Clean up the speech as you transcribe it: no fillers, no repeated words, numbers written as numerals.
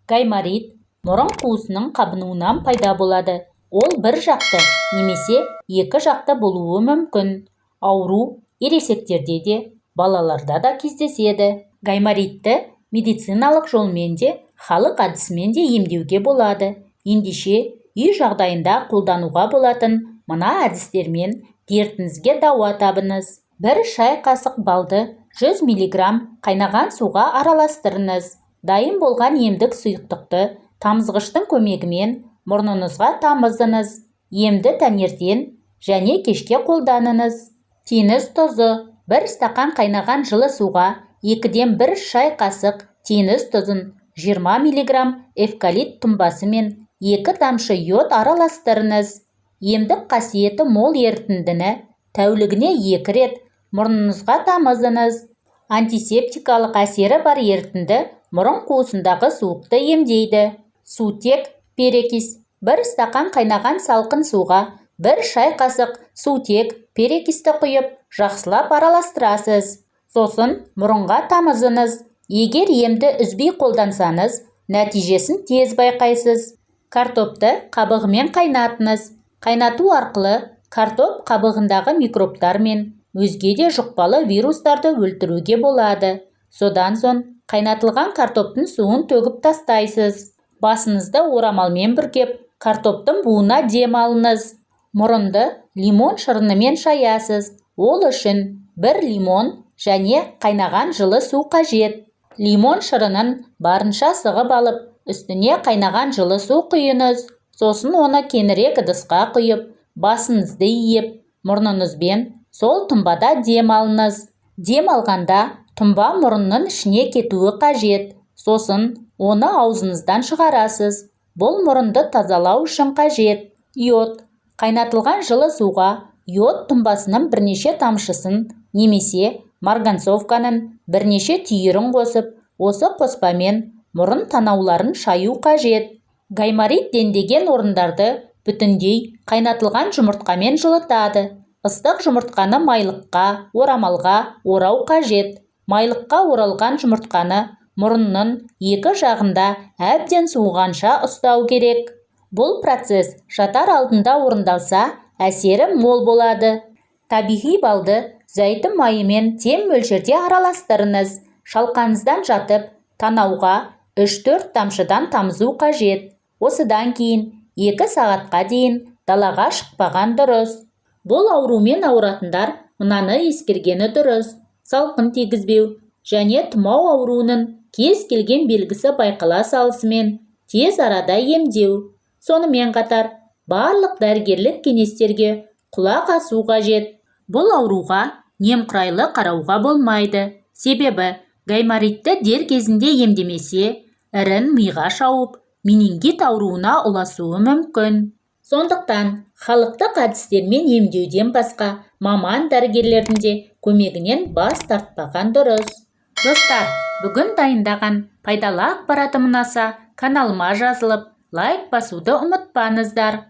Гайморит мұрын қуысының қабынуынан пайда болады. Ол бір жақты немесе екі жақты болуы мүмкін. Ауру ересектерде де, балаларда да кездеседі. Гайморитті медициналық жолмен де, халық әдісімен де емдеуге болады. Ендеше, үй жағдайында қолдануға болатын мына әдістермен дертіңізге дауа табыңыз. 1 шай қасық балды 100 миллиграмм қайнаған суға араластырыңыз. Дайын болған емдік сұйықтықты тамызғыштың көмегімен мұрныңызға тамызыңыз. Емді таңертең және кешке қолданыңыз. Теңіз тұзы. 1 стақан қайнаған жылы суға 2-ден 1 шай қасық теңіз тұзын, 20 миллиграмм эвкалипт тұнбасы мен 2 тамшы йод араластырыңыз. Емдік қасиеті мол ерітіндіні тәулігіне 2 рет мұрныңызға тамызыңыз. Антисептикалық әсері бар ерітінді мұрын қуысындағы суықты емдейді. Сутек, перекись. 1 стақан қайнаған салқын суға 1 шай қасық сутек, перекисті құйып, жақсылап араластырасыз. Сосын мұрынға тамызыңыз. Егер емді үзбей қолдансаңыз, нәтижесін тез байқайсыз. Картопты қабығымен қайнатыңыз. Қайнату арқылы картоп қабығындағы микробтар мен өзге де жұқпалы вирустарды өлтіруге болады. Содан соң қайнатылған картоптың суын төгіп тастайсыз. Басыңызды орамалмен бүркеп, картоптың буына дем алыңыз. Мұрынды лимон шырынымен шаясыз. Ол үшін 1 лимон және қайнаған жылы су қажет. Лимон шырынын барынша сығып алып, үстіне қайнаған жылы су құйыңыз. Сосын оны кеңірек ыдысқа құйып, басыңызды иіп, мұрныңызбен сол тұнбада дем алыңыз. Дем алғанда тұнба мұрынның ішіне кетуі қажет. Сосын оны аузыңыздан шығарасыз. Бұл мұрынды тазалау үшін қажет. Йод. Қайнатылған жылы суға йод тұнбасының бірнеше тамшысын немесе марганцовканың бірнеше түйірін қосып, осы қоспамен мұрын танауларын шаю қажет. Гайморит дендеген орындарды бүтіндей қайнатылған жұмыртқамен жылытады. Ыстық жұмыртқаны майлыққа, орамалға орау қажет. Майлыққа оралған жұмыртқаны мұрынның екі жағында әбден суығанша ұстау керек. Бұл процесс жатар алдында орындалса, әсері мол болады. Табиғи балды зәйтүн майымен тең мөлшерде араластырыңыз. Шалқаңыздан жатып, танауға 3-4 тамшыдан тамызу қажет. Осыдан кейін 2 сағатқа дейін далаға шықпаған дұрыс. Бұл аурумен ауыратындар мынаны ескергені дұрыс: салқын тигізбеу және тұмау ауруының кез келген белгісі байқала салысымен тез арада емдеу. Сонымен қатар барлық дәрігерлік кеңестерге құлақ асу қажет. Бұл ауруға немқұрайлы қарауға болмайды. Себебі гайморитті дер кезінде емдемесе, ірің миға шауып, менингит ауруына ұласуы мүмкін. Сондықтан халықтық әдістермен емдеуден басқа маман дәрігерлердің де көмегінен бас тартпаған дұрыс. Достар, бүгін дайындаған пайдалы ақпаратым ұнаса, каналыма жазылып, лайк басуды ұмытпаңыздар.